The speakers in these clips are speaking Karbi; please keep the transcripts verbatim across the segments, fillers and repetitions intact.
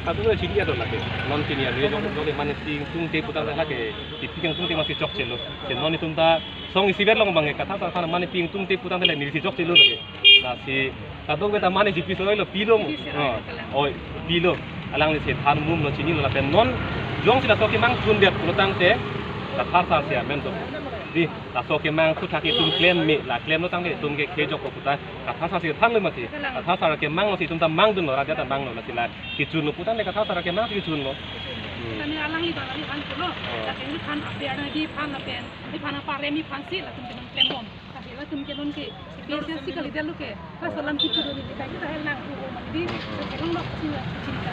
Kado sidi ado lake. Non pini arni jong jong mane pingtungte putangte lake. Pingtungte masi chokchelo. Si non itum ta song isi ber long bang kathar sar aphan mane pingtungte putangte le neli si chokchelo lake. Lasi kadokave ta mane G P soi lo pilo mo. Oh, oi, pilo. Alangli si than mum lo chinilo lapen non jongsi laso kemang chundet putangte kathar sar si amen do. Di, laso kemang thu thak itum klem me, la klemlo tangte itum ke khejok ko puta. Kathar sar si thanlo mati. Kathar sar kemang lo si itum ta mangdunlo, raja ta manglo, lasi la kechunlo putangte kathar sar kemang si kechunlo. Hmm. Tame alangli bang alangli than pulo. Oh. Lasi neliphan ape arnadi aphan lapen neliphan aparemi aphan si latum ke non klembom. Lasi latum ke non ke P S C kalidet lo ke. Laso alam kipu do neli kai kita hel nang pu mati di. Hmm, hmm. Kelong lo si la chinta.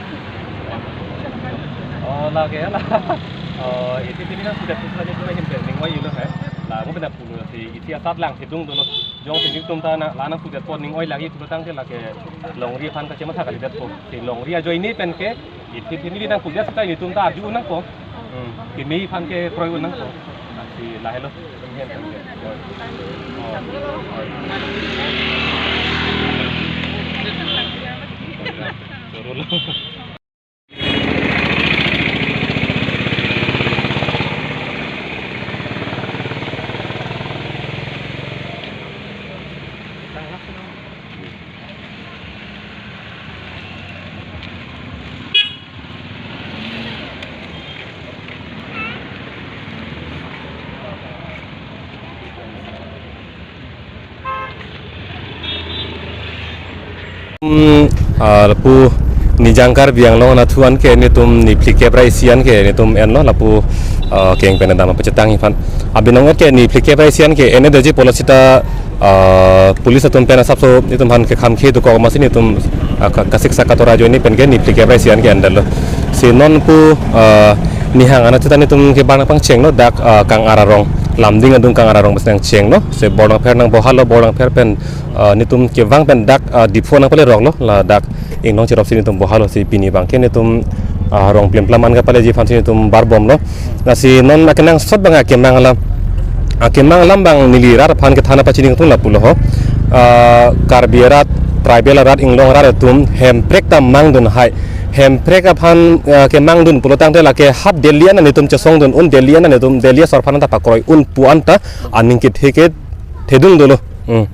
Oh, lake la. Oh, isi pini nangpudet pusi la nelitum ahin pen ning oi lo he. La mo pina pulo si isi asat lang sidung dolo. Jongsi nelitum ta na la nangpudet apot ning oi lagi putangte lake longri aphan kachematha kalidetpo. Si longri ajoine pen ke ithi thi neli nangpudet seta itum ta arju nangpo. Hmm. Kimi aphan ke kroi nangpo. Si lahelo. Hmm, ah, lapu Nijang Karbi Anglong anatthu an ke netum niphlikep ra isi an ke netum enlo lapu, ah, keng pen dam pachetang aphan. Abinong ke niphlikep ra isi an ke ene doji pulo seta, ah, police atum pen asapso netum aphan kekham khe dokok masi netum, ah, ka-, kasiksak katora ajoine pen ke niphlikep ra isi an ke endetlo. Si non pu, ah, Nihang anatthu ta netum ke bang pangchenglo dak, ah, Kangar arong. Lumding adung Kangar arong bes nangchenglo. Si Borlangpher nangbohalo, Borlangpher pen, ah, netum kevang pen dak, ah, Diphu nangpaleroklo, ladak inglong cherop si netum bohalo si pini abang ke netum, ah, rong plimplam an kapaleji aphan si netum barbomlo. Lasi non akenangsot abang akemang alam, akemang alam abang neli rat aphan kethan apachini atum lapulo ho. Ah, Karbi arat, tribal arat, inglong arat atum Hemprek ta mangdun hai. Hemprek aphan, ah, kemangdun pulotangte lake ha Delhi an netum chesongdun un, Delhi an netum, Delhi asor aphan ta pakroi un pu anta aning kethe ke thedung dolo. Hmm.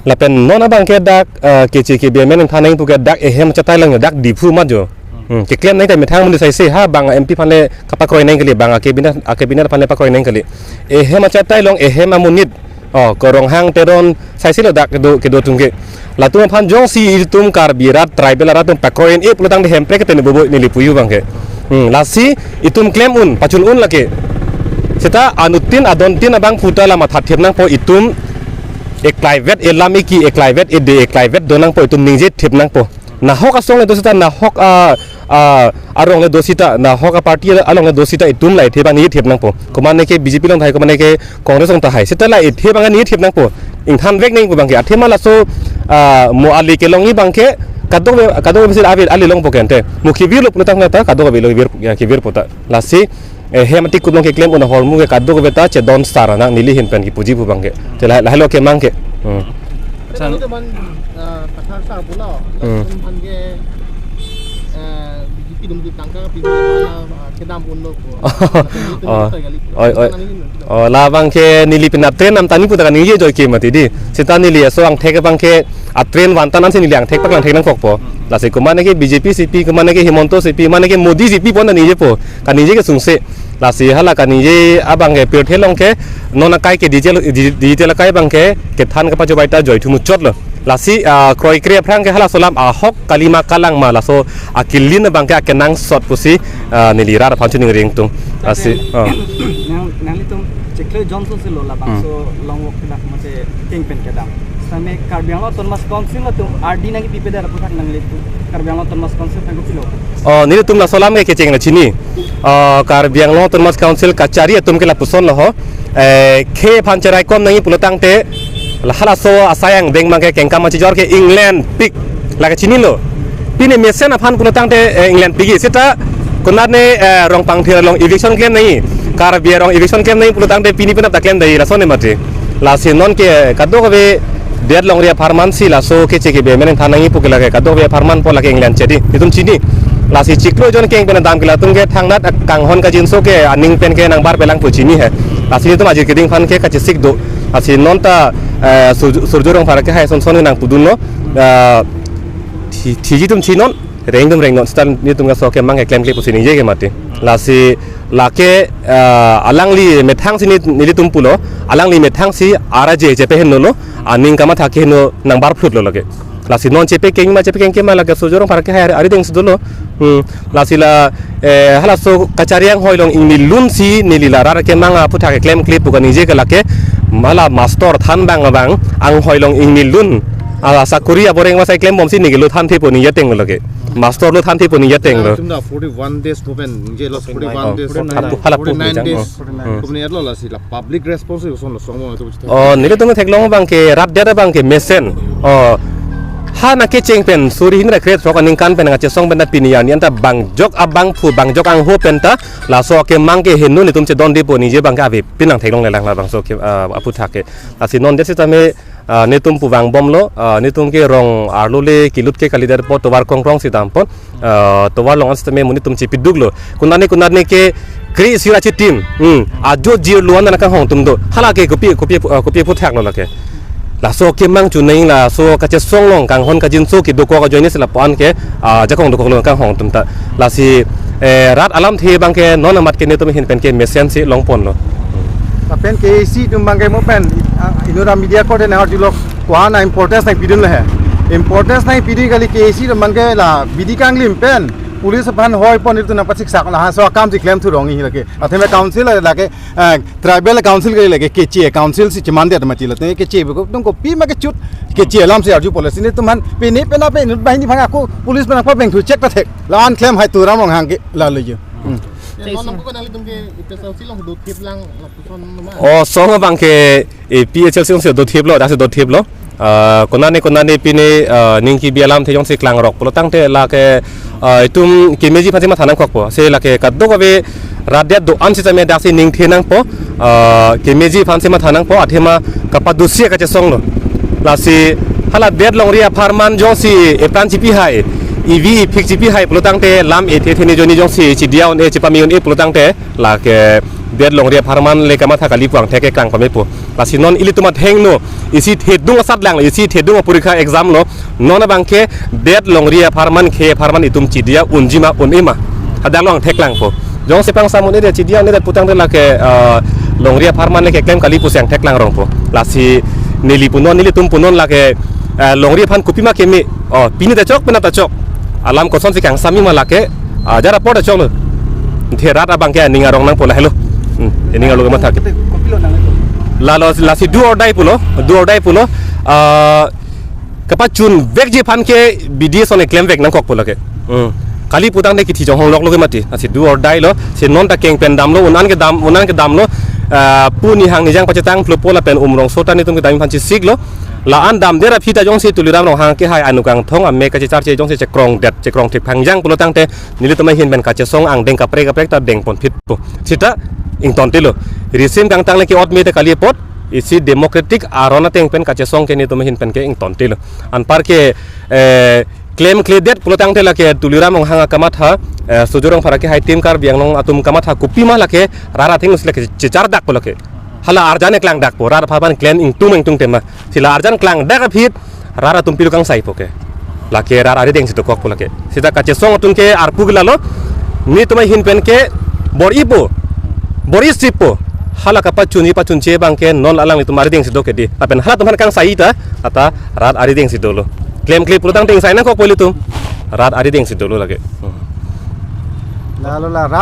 Lapen non abang ke dak, ah, keche kebe amen thaneng pu ke dak ehem achatai lang dak Diphu mat jo. Hmm, keklem nang ta methang amonit saise ha bang M P aphan le kapakroi nang kali, bang a cabinet, a cabinet aphan le pakroi nang kali. Ehem achatai long ehem amonit. Oh, ko Ronghang Teron saise lo dak kedo kedo atum ke. Latum aphan jongsi itum Karbi arat tribal arat atum pakroi-e pulotangte Hemprek ke tene bobo neli puyu abang ke. Hmm, lasi itum klem un, pachun un lake. Seta anuttin adontin abang puta la matha thip nangpo itum eklaivet elam eki eklaivet ede eklaivet do nangpo itum ningje thip nangpo. Nahok asong le do seta nahok a, a, arong le do seta nahok a party along le do seta itum la ethe abang ningje thip nangpo. Komane ke B J P along tahai komane ke Congress along tahai. Seta la ethe abang ningje thip nangpo. Ingthan vek nang pu abang ke. Athema laso, ah, mo ali kelongji abang ke kadokave, kadokave seta ave ali longpo ke ante. Mo kevirlo pulotangte kadokave lo vir, ya, kevirpo ta. Lasi, eh, hem ati kublong keklem un ahormu ke kadokave ta chedon sar nang neli ahin pen kipuji pu abang ke. Te la, lahelo kemang ke. Hmm. San- Teman, ah, kathar sar pulo. Hmm. Teman ke, ah, B J P dum di tangka pin kedam unlo ko. Oh. Oi, oi. Oh, labang ke neli pina train nam tani puta kaningje ajoike mati di. Seta neli aso angthek abang ke a train vantan ansi neli angthek paklang thek nangkokpo. Lasi komane ke B J P C P, komane ke Himanta C P, mane ke Modi C P pon ningjepo. Kaningje ke sungse. Lasi hala kaningje abang ke pirthe along ke non akai ke digital, di-, digital akai abang ke kethan kapachobei ta joithu muchotlo. Lasi, ah, kroikre aphrang ke halaso alam ahok kalima kalangma, laso akilin abang ke akenangsot pusi, ah, neli rat aphan choningri ingtung. Lasi, ah. Nang, nanglitum chiklo jon sose lo labangso Hmm. long walk pilak mate kengpen kedam. Same Karbi Anglong Autonomous Council atum ardi nangkipipe det aputhak nanglitum Karbi Anglong Autonomous Council aphan kopilo? Oh, nelitum laso alam ke kecheng la chini. Ah, Karbi Anglong Autonomous Council kachari atum ke lapuson lo ho. Eh, khei aphan cheraikom nangji pulotangte, la halaso asai angdeng abang ke kengkam achijor ke England pik. Lake chinilo. Pini mesen aphan pulotangte, eh, England pik. Seta konatne, eh, rong pangthir along eviction klem nangji. Karbi arong eviction klem nangji pulotangte pini penap ta klem dei lason ne mati. Lasi non ke kadokave det longri apharman si laso keche kebe menen than nangji pu ke lake kadokave apharman po lake England chedi. Itum chini. Lasi chiklo jon kengpen kedam ke latum ke thangnat kanghon kangjinso ke aning pen ke nangbar pelang pu chini he. Lasi itum ajir keding aphan ke kachesik do. Lasi non ta, eh, Surjo, Surjo Rongphar ke hai son son nang pudun lo. Eh, thi, thiji atum thi non, reng atum reng non. Seta nelitum kaso kemang ke klemkle pusi ningje ke mati. Lasi lake, eh, alangli methang si neli, nelitum pulo, alangli methang si araje chepehenlo, aning kamatha ke henlo nangbar phlut lo lake. Lasi non chepekeng ma, chepekeng ke ma lake Surjo Rongphar ke hai ari deng si dolo. Hmm. Lasi la, eh, halaso kachari anghoi along ingni lun si neli la rat kemang aputhak klemkle pu kaningje ke lake, mala master than abang abang anghoi along ingni lun, ah, sakuri aboreng masai klembom si neli lo thanthe pu ningje teng lo lake. Master lo thanthe pu ningje teng lo. Itum ta forty-one days pu pen ningje lo, forty-one days. Forty-nine. Apu, hala pu forty-nine bijang, days. Oh. Hmm. Pu pen lo lasi la public response koson lo song mo itum chita. Oh, nelitum theklong abang ke rat det abang ke mesen. Oh. Ha nangkecheng pen suri hini ra kre-throk aningkan pen nangkachesong pen ta pini arni anta bangjok abangphu bangjok angho pen ta laso kemang ke henlo nelitum chedonde pu ningje abang ke avepin nangtheklonglelang labangso ke, ah, aputhak ke. Lasi non det sitame, ah, nelitum pu vangbom lo, ah, nelitum ke rong arlo le kelut ke kalidet po tovar krongkrong si dampo, ah, tovar along an sitame monit atum chepiduk lo. Konatne konatne ke kre-isi ra chitim. Hmm. Ajo jirlo an nangkanghong atum do. Hala ke kopi, kopi, ah, kopi aputhak lo lake. Laso kemang chuneng laso kachesong along kanghon kangjinso kedokok ajoine si lapu-an ke, ah, jakong dokok lo kanghong atum ta. Lasi, eh, rat alamthe abang ke non amat ke nelitum ahin pen ke mesen si longpon lo. Lapen K A C atum abang ke mo pen, ah, inut amedia korte nang arjulo ko-an importance nangpidun lo he. Importance nangpidun kali, K A C atum abang ke la bidi kanglim pen police aphan hoipon itum nangpachiksak, laso akam si klemthu rong-i lake. Athema council lake, eh, tribal council kali lake, keche council si chemandet mati late, keche beko tum kopi ma kechut, keche alam si arju police nelitum aphan, pini pena pe inut banghini aphan ako police pen apa beng thu check ta thek. La-an klem hai Tuliram Ronghang ke lalo jo. Hmm. Te non nangko nanglitum ke A P H L C along dothip lang lapuson ma? Oh, song abang ke A P H L C along si dothip lo, dak si dothip lo. Ah, konatne konatne pini, ah, ning kebi alamthe jongsi klangrok pulotangte lake, ah, itum kemeji aphan si matha nangkokpo. Si lake kadokave rat det do-an sitame dak si ningthe nangpo, ah, kemeji aphan si matha nangpo, athema kapadosi kachesong lo. Lasi hala det longri apharman jongsi epran chipi hai, ivi iphik chipi hai pulotangte lam ethe theni joni jongsi chidia un-e chepame un-e pulotangte lake det longri apharman le kamatha kali pu angthek keklang pamepo. Lasi non ilitum athengno, isi thedung asatlang, isi thedung aporikha exam lo, non abang ke det longri apharman khei apharman itum chidia unji ma un-e ma. Hadak lo angthek klangpo. Jongsi pangsam un-edet chidia un-edet pulotangte lake, ah, longri apharman le keklem kali pusi angthek klang rongpo. Lasi neli punon, nelitum punon lake, ah, longri aphan kopi ma keme, oh, pini ta chok, penap ta chok. Alam kosonsi kangsam-i ma lake, ah, jara por ta chok lo. Te rat abang ke aning arong nangpo lahelo. Hmm, aning arlo kamatha ke. Lalo lasi do or die pulo, do or die pulo. Ah, kapachunvekji aphan ke bidi ason klemvek nangkokpo lake. Hmm. Kali pulotangte kithi chonghong lok lo ke mati. Lasi do or die lo. Si non ta kengpen damlo, un-an kedam, un-an kedamlo. Ah, pu nihang nijang pachetang phlopo lapen umrongso ta nelitum kedam aphan chesik lo. La-an damdet aphi ta jongsi Tuliram Ronghang ke hai anukangthong amek kachecharche jongsi chekrongdet, chekrong thek phangjang pulotangte nelitum ahin pen kachesong angdeng kaprek kaprek ta dengponphitpo. Seta ingtonte lo. Risim kangtang le ke-ot me te kali apot, isi democratic aron ateng pen kachesong ke nelitum ahin pen ke ingtonte lo. Anpar ke, eh, klemkledet pulotangte lake Tuliram Ronghang akamatha, eh, Surjo Rongphar ke hai Team Karbi Anglong atum kamatha kopi ma lake rat athengno si lake chechardakpo lake. Hala arjan klangdakpo, rat apharman klem ingtung ingtung tema. Si la arjan klangdak aphi rat atum pilo kangsaipo ke. Lake rat ari deng si dokokpo lake. Seta kachesong atum ke arpu ke lalo. Nelitum ahin pen ke bor-ipo. Bor-i sipo. Hala kapachunji pachunche abang ke non alanglitum arideng si do ke di. Lapen halatum aphan kangsai ta, ata rat arideng si dolo. Klemkle pulotangte ingsai nangkokpo ilitum. Rat arideng si dolo lake. Hmm. Lalo la rat